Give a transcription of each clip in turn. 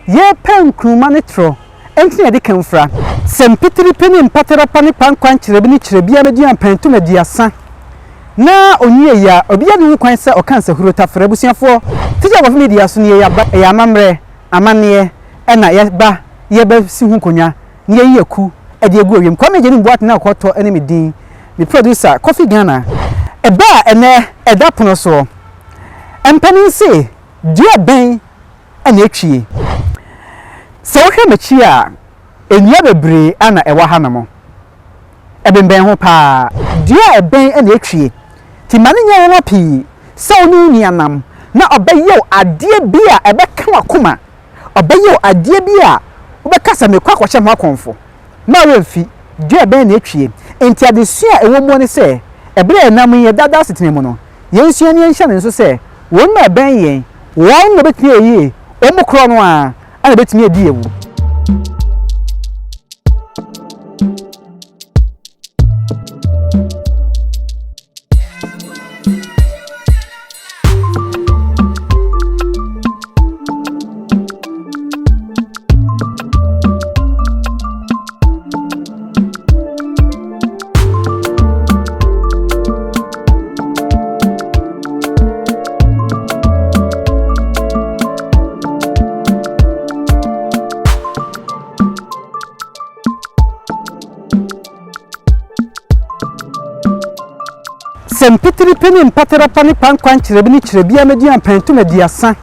Yɛrepɛ nkruma ne torɔ nti na yɛde kamfra. Sɛ mpitiripi ne mpatarapa ne kwankwan kyerɛbi ne kyerɛbia bɛdi ampɛntom aduasa na ɔnwie yi a, obiara nni ho kwan sɛ ɔka nsahuro tafra. Abusuafoɔ, Tikya Kofi Media so nie yɛaba, ɛyɛ amammerɛ, amanneɛ ɛna yɛba yɛbɛsi ho nkonnwa na yɛyi aku de agu ewiem. Kwame Agyenim Boateng a ɔkɔtɔ ne me din, me producer Kofi Ghana. Ɛbɛ a ɛnnɛ ɛda pono soɔ, mpanin se dua bɛn na etwie. Sɛ wohwɛ m'akyi a, nnua bebree na ɛwɔ hanom. Ɛbemmɛn ho paa. Dua a ɛbɛn na etwie. Nti ma no nyɛ nwanwa pii sɛ wo ne wo nua nam na ɔbɛyɛ wo adeɛ bi a ɛbɛka w'akoma. Ɔbɛyɛ wo adeɛ bi a wobɛka sɛ mekɔ akɔhyɛ ho akɔmfo. Mma wo werɛ mfi, dua a ɛbɛn na etwie. Enti adesua a ɛwɔ mu ne sɛ, ɛberɛ a yɛnam yi yɛn daa daa asetena mu no, Yɛnsua na yɛnhyɛ no nso sɛ, wɔn a ɛbɛn yɛn, wɔn na wɔbɛtumi ayɛ yie, wɔn mu korɔ no ara na ɛbɛtumi adi awu. Sɛ mpitiripi ne mpatarapa ne kwankwan kyerɛbi ne kyerɛbia mɛdi ampɛntom aduasa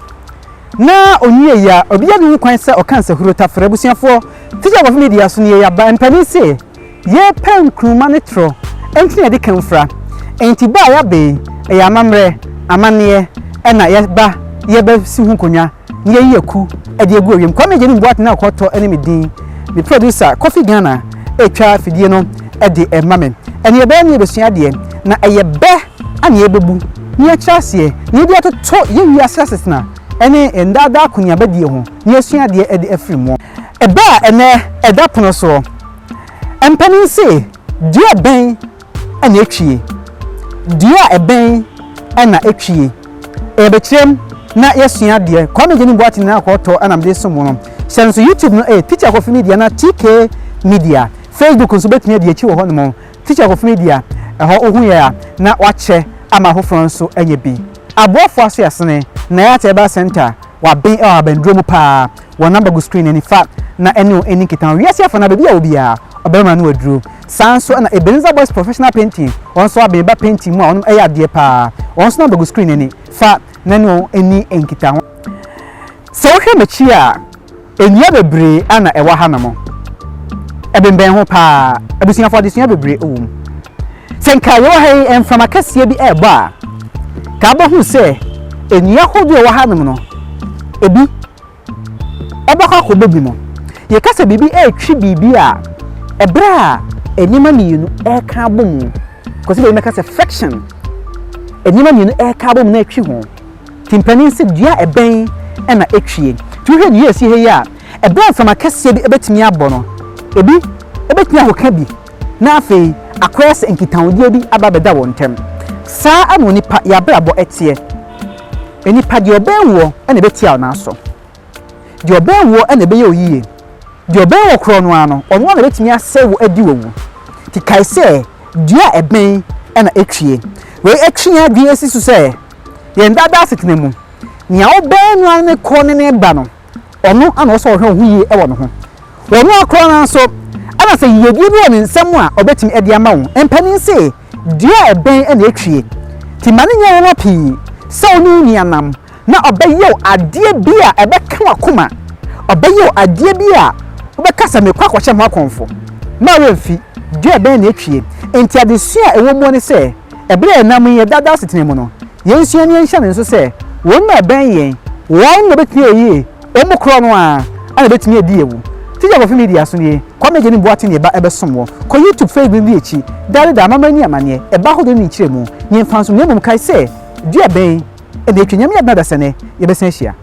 na ɔnwie yi a, obiara nni ho kwan sɛ ɔka nsahuro tafere. Abusuafoɔ, Tikya Kofi Media so nie yɛaba. Mpanin se. Yɛrepɛ nkruma ne torɔ nti na yɛde kamfra. Enti ba a yɛaba yi, ɛyɛ amammerɛ, amanneɛ na yɛba yɛbɛsi ho nkonnwa na yɛayi aku de agu ewiem. Kwame Agyenim Boateng a ɔkɔtɔ ne me din. Me producer Kofi Ghana retwa afidie no de rema me. Ɛnneɛ ɛbɛyɛ ne yɛbɛsua adeɛ na ɛyɛ bɛ a na yɛbɛbu na yɛakyerɛ aseɛ na yɛde atoto yɛn wiase asetena ne yɛn daa daa akɔneabadie ho na yɛasua adeɛ de afiri mu. Ɛbɛ a ɛnnɛ ɛda pono soɔ. Mpanin se, dua bɛn na etwie? Dua a ɛbɛn na etwie. Yɛbɛkyerɛm na yɛasua adeɛ. Kwame Gyani Boateng na akɔtɔ na mede som wo no. Hyɛ nso YouTube no ɛyɛ Teacher Kofi Media na TK Media. Facebook nso wobɛtumi adi akyi wɔ hɔ nom. Teacher Kofi Media, ɛhɔ wohu yɛ a na wakyɛ ama afoforɔ nso anya bi. Aboafoɔ aso yɛasene, Nayat Herbal Center, waben wɔ abɛnduro mu paa. Wɔn number gu screen no ani fa na ɛne wo nni nkitaho. Wiase afa no baabi a wɔ biara, ɔbarima no aduro. Saa nso na Ebenezer Boys Professional Painting, wɔn nso aben ba painting mu a wɔn yɛ adeɛ paa. Wɔn nso number gu screen no ani fa na ɛne wo nni nkitaho. Sɛ wohwɛ m'akyi a, nnua bebree na ɛwɔ hanom. Ɛbembɛn ho paa. Abusuafo adesua bebree wɔ mu. Sɛ nka yɛwɔ ha yi mframa kɛseɛ bi rebɔ a, ka wobɛhu sɛ nnua ahodoɔ a ɛwɔ hanom no, ebi ɛbɛkɔ akɔbɔ bi mu. Yɛka sɛ biribi retwe biribi a, ɛberɛ a nneɛma mmienu reka abɔ mu, kɔsi baabi mɛka sɛ friction, nneɛma mmienu reka abɔ mu na ɛtwe ho. Nti mpanin sɛ dua ɛbɛn na ɛtwie. Nti wohwɛ dua a ɛsi ha yi a, ɛberɛ a mframa kɛseɛ bi bɛtumi abɔ no, ebi bɛtumi akɔka bi na afei akɔyɛ sɛ nkitahodie bi aba abɛda wɔn ntam. Saa ara na onipa, yɛn abrabɔ teɛ. Nnipa, deɛ ɔbɛn woɔ na ɛbɛtia wo nan so. Deɛ ɔbɛn woɔ na ɛbɛyɛ wo yie. Deɛ ɔbɛn wo korɔ no ara no, ɔno ara na ɛbɛtumi asɛe wo adi w'awu. Nti kae sɛ, dua a ɛbɛn na ɛtwie. Wei twe yɛn adwene si so sɛ, yɛn daa daa asetena mu, nea wobɛn no ara ne kɔ ne ne ba no, ɔno na ɔwɔ sɛ ɔhwɛ wo ho yie wɔ ne ho. Ɔno ara korɔ no ara nso, ɛna sɛ yiedie bi wɔ ne nsam a, ɔbɛtumi de ama wo. Mpanin se, Dua a ɛbɛn na etwie. Nti ma no nyɛ nwanwa pii sɛ wo ne wo nua nam na ɔbɛyɛ wo adeɛ bi a ɛbɛka w'akoma. Ɔbɛyɛ wo adeɛ bi a wobɛka sɛ mekɔ akɔhyɛ ho akɔmfo. Mma wo werɛ mfi, dua a ɛbɛn na etwie. Enti adesua a ɛwɔ mu ne sɛ, ɛberɛ a yɛnam yi yɛn daa daa asetena mu no, yɛnsua na yɛnhyɛ no nso sɛ wɔn a ɛbɛn yɛn, wɔn na wɔbɛtumi ayɛ yie. Wɔn mu korɔ no ara na ɛbɛtumi adi awu. Teacher Kofi Media so nie, Kwame Agyenim Boateng ne ɛba ɛbɛsom wɔ. Kɔ YouTube, Facebook no di akyi. Daa ne daa, amammerɛ ne amanneɛ, ɛba ahodoɔ ne ne nkyerɛmu, ne mfa nso, na mmom kae sɛ, dua bɛn na ɛtwa? Nyame adom adasɛnnɛ, yɛbɛsan ahyia.